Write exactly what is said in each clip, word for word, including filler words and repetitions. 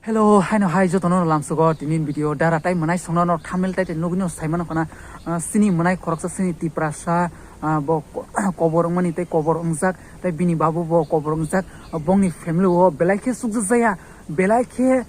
Hello, haino hai jotono lamsogo tini video dara tai mwnai songno no thumbnail tai nugui no saimano khana, ah, sini mwnai khoroksa sini Tiprasa, ah, bo ko-, kobor wngmani tei kobor wngjak tei bini babu bo kobor wngjak, ah, bongni family o belai khe sukjak jaya, belai khe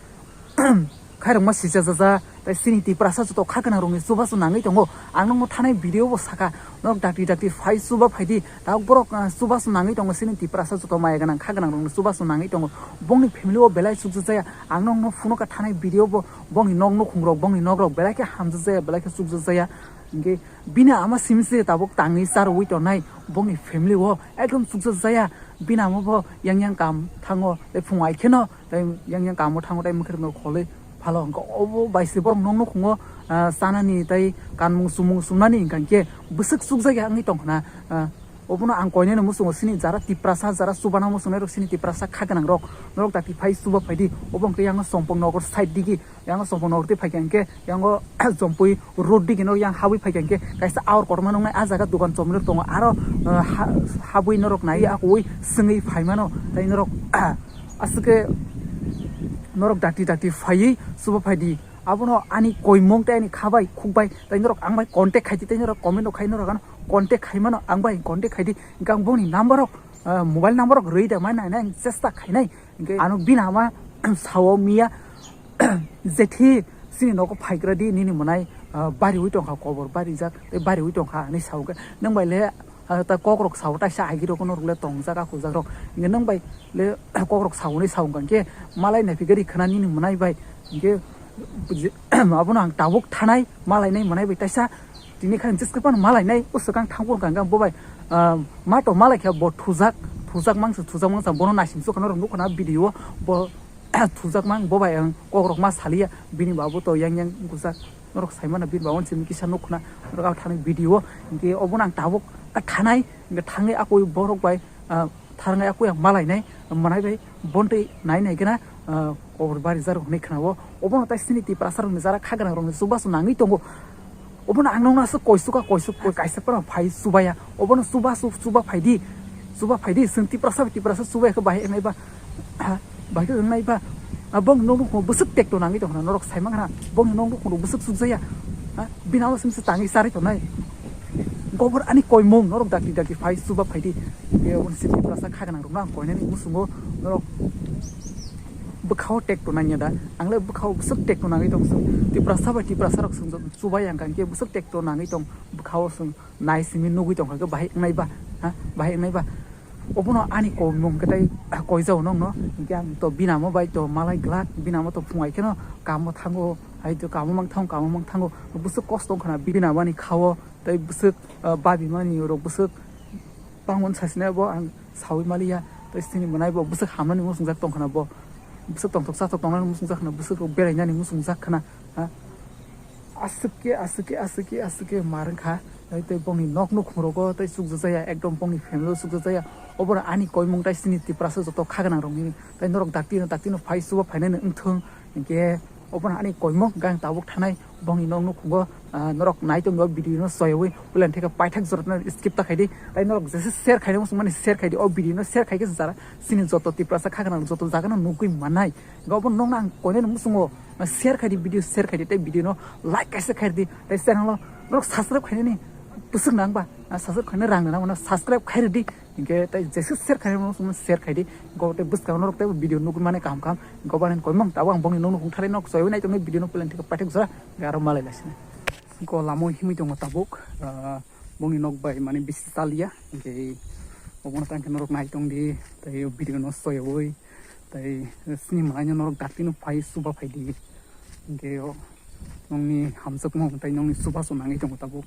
khairokma sija jaja tei sini Tiprasa joto kha gwnang rokni chubachu nangwi tongo. Ang nokno thanai video bo saka, nok dakti dakti phai chuba phaidi, tabuk borok, ah, chubachu nangwi tongo sini Tiprasa joto maya gwnang kha gwnang rokni chubachu nangwi tongo. Bongni family o belai sukjak jaya. Ang nokno phunukha thanai video bo, bongni nok nukhung rok, bongni nok rok belai khe hamjak jaya, belai khe chukjak jaya. Hinkhe bini ama simi se tabuk tangwi charwi tongnai, bongni family o ekdom chukjak jaya. Bini ama bo yang yang kam thango, tei phung ai kheno tei yang yang kamo thango, tei mwkhwrwng kholwi phalo. Hinkhe obo bai se borok nok nukhungo, ah, chanani tei kanmung chumung chumnani hinkhe bwswk chukjak ya wngwi tongkhna, ah, Obono ang koineno muchungo, sini jara Tiprasa, jara chubana muchungnai rok, sini Tiprasa kha gwnang rok, norok dakti phai chuba phaidi, obo hwnkhe yango Chompong Nogor side digi, yango Chompong Nogor twi phaikha hwnkhe, yango Jompui road digi no yang habwi phaikha hwnkhe, kaisa aor kotorma nuknai, ah jaga dogan chomlor tongo, aro, ah, ha-, habwi norok nai, akoi swngwi phaimano, tei norok, aswk khe norok dakti dakti phaiwi chuba phaidi. Abono ani koimung tei ani kha bai, khuk bai, tei norok ang bai contact khai di, tei norok comment rok khai norok ano contact khai mano, ang bai contact khai di. Hinkhe ang boni number rok, ah, mobile number rok rwi da mai nai nai ang chesta khainai. Hinkhe ano bini ama sao miya, jethi sini nogo phaigra di, nini mwnai, ah, bariwi tongkha, kobor barijak tei bariwi tongkha hinwi sao. Hinkhe nwng bai le, ah, ta kok rok sao, taisa agi rok norok le tongjak, a kujak rok. Hinkhe nwng bai le kok rok sao hinwi sao, hinkhe malai nai phigari khna nini mwnai bai. Hinkhe je-, abono ang tabuk thanai, malai nai mwnai bai taisa. Tini khan jeske phano malai nai, o swkang thangphuru kang kang bo bai, ah, ma to malai khe bo thujak, thujak mangsa, thujak mangsa, bono naising sukha norok nukha na video o, bo thujak mang bo bai ang kok rok ma saliya, bini babu to yang yang gujak, norok sai mano bini babu simi kisa nukha na, norok a thani video o, hinkhe obono ang tabuk thanai, hinkhe thangwi akoi borok bai, ah, tharnai akoi ang malainai, mwnai bai bontwi nai nai gana, ah, kobor barijak rok hinwi khna-o. Obono tai sini Tiprasa rokni jara kha gwnang rokni chubachu nangwi tongo. Obono ang nokno aswk koisuk a koisuk koi kaisa phano phai chubaya. Obono chubachu chuba phaidi, chuba phaidi, chwng Tiprasa bai Tiprasa chubaya khe bahai wngnai ba, ha, bahai khe wngnai ba. Ah, bongni nok nukhung bwswk tekto nangwi tongkha norok sai mankha na, bongni nok nukhung rok bwswk chukjaya. Ha, bini amo simi se tangwi charwi tongnai. Gobor ani koimung norok dakti dakti phai chuba phaidi. Hinkhe obono se Tiprasa kha gwnang rokno ang koinani muchungo norok bwkhao tekto nangya da? Ang le bwkhao bwswk tekto nangwi tong chwng. Tiprasa bai Tiprasa rok chwng chubai ang kha hinkhe bwswk tekto nangwi tong bwkhao chwng nai simi nugwi tong kha khe bahai wngnai ba? Ha? Bahai wngnai ba? Obono ani koimung khe tai koijao nokno, hinkhe ang to bini amo bai to malai glak, bini amo to phungai kheno kamo thango, hai to kamo mang thango, kamo mang thango, bwswk kosto wngkha na bini amo ni khao, tei bwswk, ah, babi mani rok bwswk tangmani sasine bo ang saui maliya, tei sini mwnai bo bwswk hamnani muchungjak tongkha na bo, bwswk tongthok chathok tongnani muchungjak khna, bwswk rok berainani muchungjak khna, ha? Aswk khe, aswk khe, aswk khe, aswk khe mar wngkha. Tei, tei bongni nok nukhung rogo tei chukjak jaya, ekdom bongni family o chukjak jaya. Obono ani koimung tai sini Tiprasa joto kha gwnang rokni. Tei norok dakti no, dakti no phai chuba phainani wngthung. Hinkhe obono ani koimung gang tabuk thanai bongni nok nukhungo, ah, norok nai tongwi o video no soywi puila theke paithak jora no skip ta khaidi. Tei norok jesa share khaina muchung mani share khaidi, o video no share khaikhe jara sini joto Tiprasa kha gwnang joto jaga no nugwi mannai. Hinkhe obono nokno ang koinani muchungo share khaidi, video share khaidi, tei video no like kaisa khaidi, tei channel o norok subscribe khainani bwswk nang ba, ah, subscribe khaina rang rwna mano subscribe khairwdi, hinkhe tei jesa share khainani muchungo share khaidi, hinkhe tei bwskango norok tei video nugwi mani kaham kaham, hinkhe obo ani koimung tabuk ang bongni nokno hung tharwi nok soywi nai tongni video no puila theke paithak jora, hinkhe aro malai laisina. Hinkhe o lama o himwi tongo tabuk, ah, bongni nok bai mani bisi chaliya, hinkhe obono tangkhe norok nai tongdi, tei o video no soywi. Tei sini mwnai no norok dakti no phai chuba phaidi. Hinkhe o nokni hamjakmung tei nokni chubachu nangwi tongo tabuk.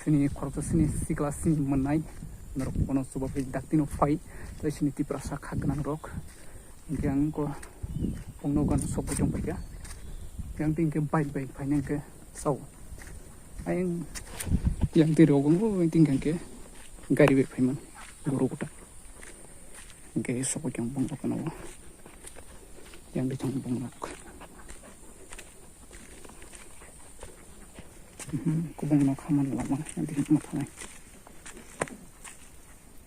Sini khoroksa sini sikla sini mwnai norok bono chuba phaidi dakti no phai. Tei sini Tiprasa kha gwnang rok. Hinkhe ang kok nokno sokwi tong phaikha. Hinkhe ang tei hinkhe bike bai phainai hinkhe sao. Ayang yang twi rok wng, wng twi hinkhe gari bai phaiman guru kwtal. Hinkhe sokwi khe bong rok no yang twi thang bong rok. Mhm, kubung no khaman lama yang twi ma thanai.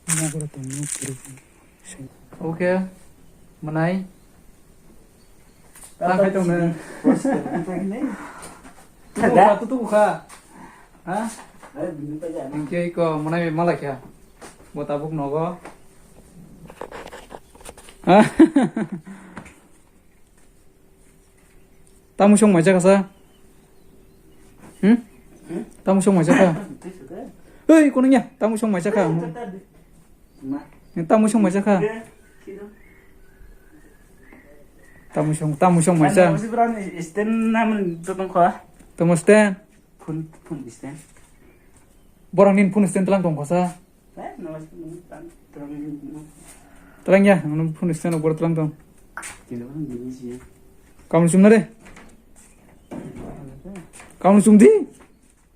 Nagoro tongno kiri. Okay, mwnai. Ta khai tong nang. Tuku kha, tuku kha. Ha? Hingke iko mwnai bai malai kha. Bo tabuk nogo. Ha? Tamo song mai chakha sa? Hmm? Tamo song mai chakha? Oi, kono ya, tamo song mai chakha? Tamo song mai chakha? Tamo song, tamo song mai chakha? Stand naman to tong kha. Tamo stand? Phone, phone stand. Borang nin phone stand lang tong kha sa? Terang ya, ano phone stand bor terang tong. Kamu sum na re? Kamu sum di?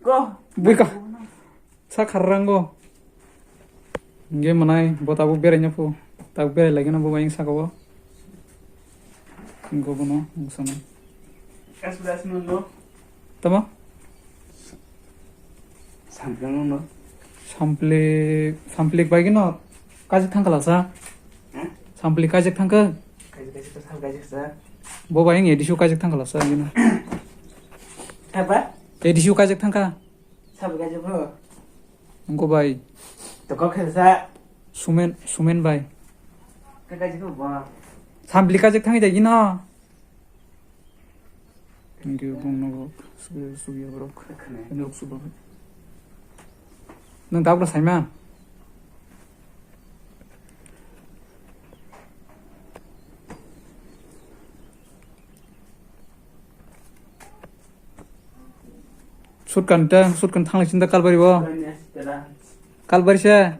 Go. Bui ka. Sa kharrango. Nge manai bo tabuk berai nya phu. Tabuk berai lagi na bo bayang saka bo. Nge bono nge sana. Kas beras no no. Tama? Sampling no no. Sampling, sampling bai no. Kaji thang kala sa. Hah? Sampling kaji thang ka. Kaji kaji ka sal kaji sa. Bo bayang edisu kaji thang kala sa gina. Apa? Edisu kaji thang ka. Sabo kaji pho. Nungko bai. To kok khe sa. Sumen, Sumen bai. Ka kaji pho ba. Sampli kaji thang dai gino. Thank you, bung nogo. Sugi, sugi borok. Khne. Norok subo. Nang dabra saima. Sutkan ta, sutkan thanglai sinta kalbari bo. Kalbari se.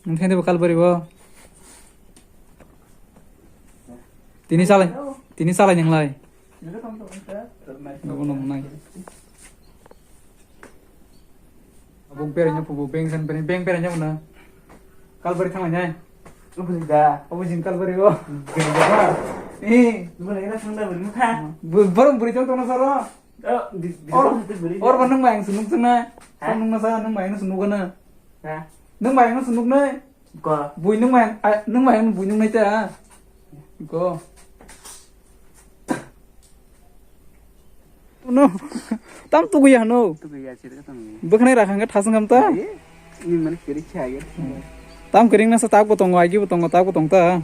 Nungthai bo kalbari bo. Tini salai, tini salai ninglai. Nungko nung nai. Abuk berai nya phubu beng san beng berai nya muna. Kalbari thanglai nai. Obo jin da. Obo jin kalbari bo. Gari da ba. Eh. Nungko nai na sangda bari mukha. Borong buri tong tong saro. Oh, di, di, Or, di, di, di, or ba nung mayang sunuk tong na. Ha? Nung na sa nung mayang sunuk na. Ha? Nung mayang sunuk na. Ko. Bui nung mayang, ah, nung mayang bui nung nai ta. Ko. No. Tam tugu ya no. Tugu ya sir ka tam. Bwkhnai rakhang ka thasung kam ta. Ye. Ni mane kiri kya ya. Tam kering na sa tak bo tongo, agi bo tongo, tak bo tong ta.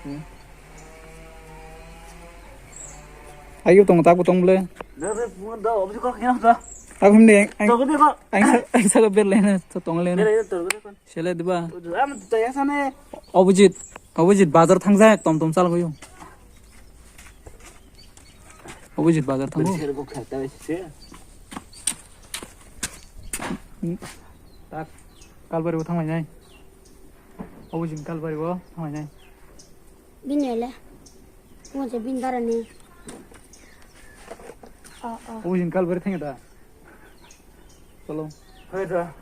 Hmm. Ayo tong tak tong ble. Da da da obji ko kena da. Aku himde ang. Tor ko de ko. Ang sa, ang sa ber le na to tong le na. Tor ko de ko. Sele diba. Am to ya sane. Obujit. Obujit bazar thang ja tom tom sal goyo. Obujit bazar thang. Ser ko khata se. Tak. Kalbari bo thang lai nai. Obujit kalbari bo thang lai nai. Bini ele. Mo je bin darani. Oh, oh. Obo jin kal bari thangya da. Cholo. Hoi da.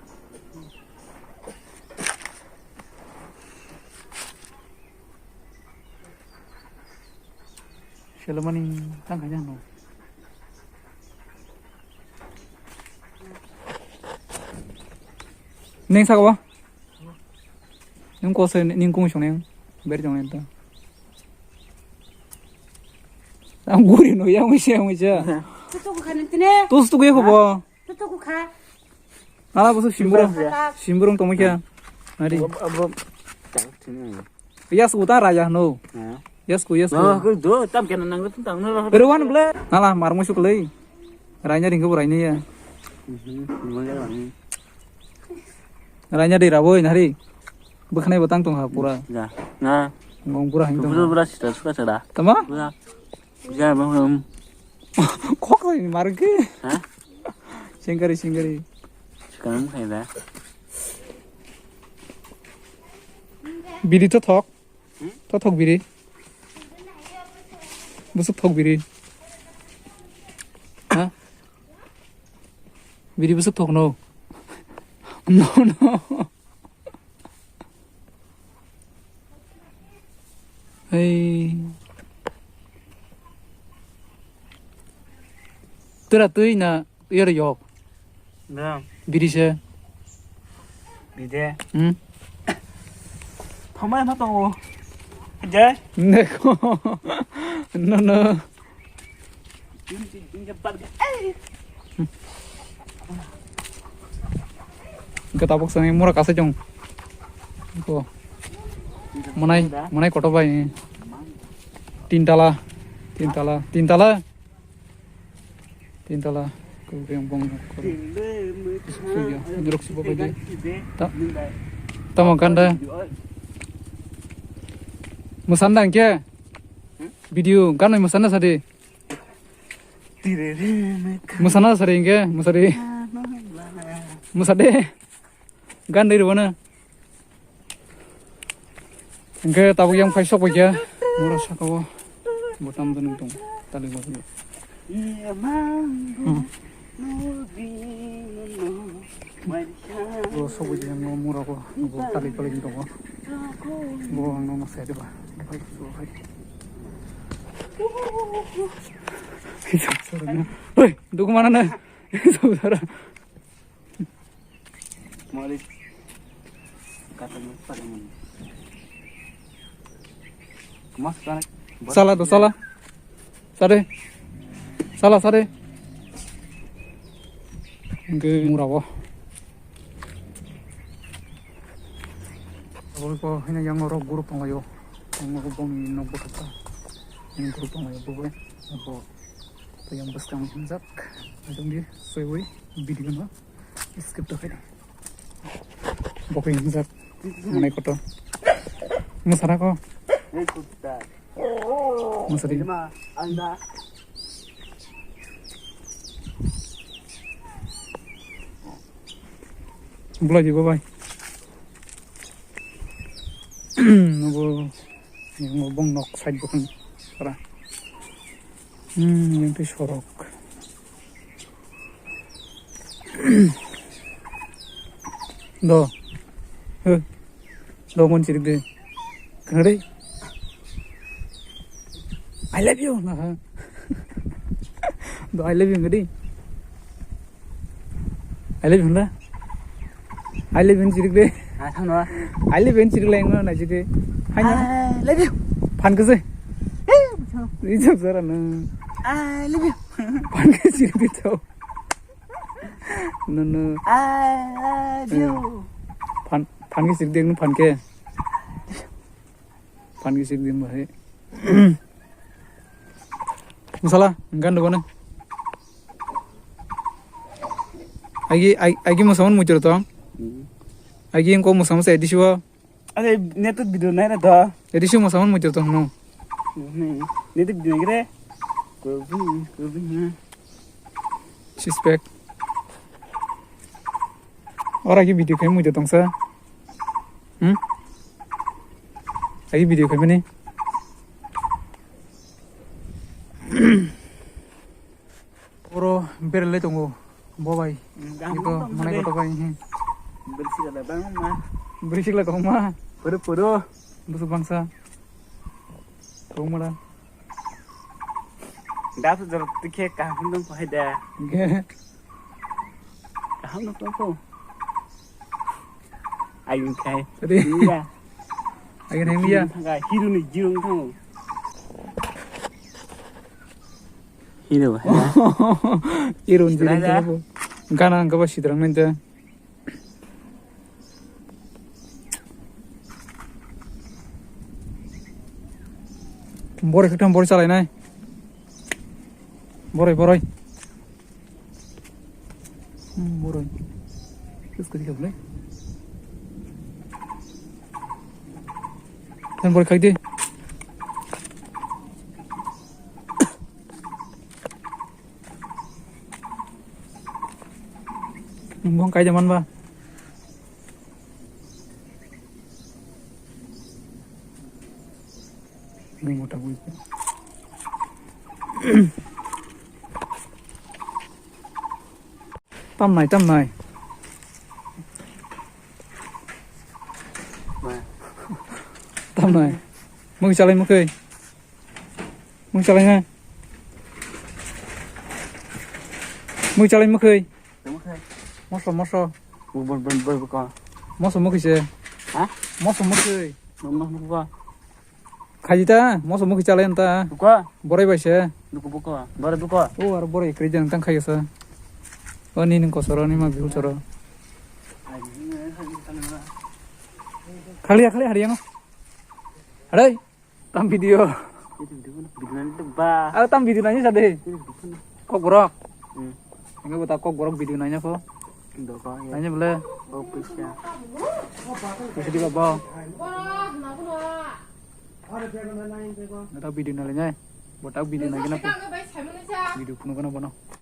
Selamani tang kanya no. Neng saka ba? Nung kosoi ning kung song neng ber jong neng ta. Ang guri no yang wisi yang wisi. Tutuku kha nung tine. Tus tuku ya khobo. Tutuku kha. Nala bosu simburung. Simburung. Simburung tongma kya. Nari. Abo, abo. Yas uta raja no. Ha. Yas ku, yas ku. Oh, ku do, tam kena nang tu tang no. Pero wan ble. Nala mar mo suk lei. Raina ring ko raina ya. Mhm. Mo ya ni. Raina de rabo nari. Bwkhanai bo tang tong ha pura. Ya. Na. Ngong pura hin tong. Pura pura sita suka sada. Tama? Pura. Ya, bang. Kok ni mar ke. Ha? Singkari, singkari. Sekarang kayak dah. Bidi to thok. Hmm? To thok bidi. Busuk thok bidi. Ha? Bidi busuk thok no. No, no. Hey. Tura tui na yar yok. Da. Biri se. Bide. Hmm. Thomai ma tongo. Neko. No, no. Hingke tabuk sani mura kasai chong. Ko. Monai, monai kotor bai. Tin tala. Tin tala. Tin tala. Tin tala. Ko yang bong. Suya. Nirok subo bai. Ta-, tamo ganda. Musanda hingke. Video ganwi musanda sadi. Musana sari hingke, musari. Musade. Gan dei rwano. Hingke tabuk yang phai sok bai khe. Mura saka o. Bo tam dunu tong. Tali bo. Hmm. Bo sok bai khe yang mura ko. Bo tali pali tongo. Bo ang no sai diba. Bai so bai. Hei, dugu mana na? Mari. Kata mo pada mo. Mas kana. Sala do sala. Sare. Sala sare. Hingke mura bo. Abo ko hina yang oro group tongo yo. Yang oro bom nok bo thapa. Yang group tongo yo bo. Abo to yang bwskang hinjak. Adong di sewi video no. Skip to khaidi. Bokoi hinjak. Manai koto. Musara ko. Musari. Belai di bo bai. Bo, yang bong nok side bokon sara. Hmm, yang tei sorok. Do. He. Do mon chirik de. Khna dei. I love you. Na ha. Do I love you ngadi. I love you na. I love you chirik de. Ah, thang no. I love you chirik lai ngona jide. Hai na. I love you. Phan kese. Eh, thang. Ri jab zara na. I love you. Phan kese chirik de chao. No, no. I love you. Phan, phan ke sik ding, phan ke. Phan ke sik ding bahai. Musala, gan do bana. Agi, agi, agi musaman muchur to. Hmm. Agi engko musaman se edisiwa. Are, net video nai na do. Edisiwa musaman muchur to no. Hmm. Net video nai gre. Ko bi, ko bi na. Suspect. Ora ki video khai mui tongsa. Hmm? Ai video khai mani. Oro berle tongo. Bo bai. Iko manai koto bai. Bersi kala bang ma. Bersi kala tong ma. Puru puru. Busuk bangsa. Tong mala. Dap jor tikhe kaham dong phai da. Kaham dong phai. Ayun khai. Ade. Iya. Ayun hai miya. Thangka hero ni jirung thang. Hero. Hero ni jirung thang. Gana ang kaba sidrang nang. Boroi khaktam boroi chalai nai. Boroi, boroi. Hmm, boroi. Terus kau tiga boleh. Dan boroi kaki dia. Nung bong kaida man ba? Nung mota bui. Tam nai, tam nai. Tam nai. Mui chalai mukhe. Mui chalai na. Mui chalai mukhe. Moso, moso. Bor, bor, bor, bor, bor. Moso mukhe se. Ha? Moso mukhe. Moso mukhe. Khaji ta, moso mukhi chalai ta. Buko? Borai bai se. Buko, buko. Borai buko. O aro borai kri jang tang khayo sa. O ni ning kosoro ni ma bihul soro. Khali, khali, hari yang. Hari. Tam video. Video nani to ba. Aro tam video nani sa de. Kok borok. Hmm. Enggak buta kok borok video nanya ko. Doko ya. Nanya bole. Oh, puisa. Puisa di baba. Nata video nalai nyai. Buta video nanya ko. Video kuno kono bono.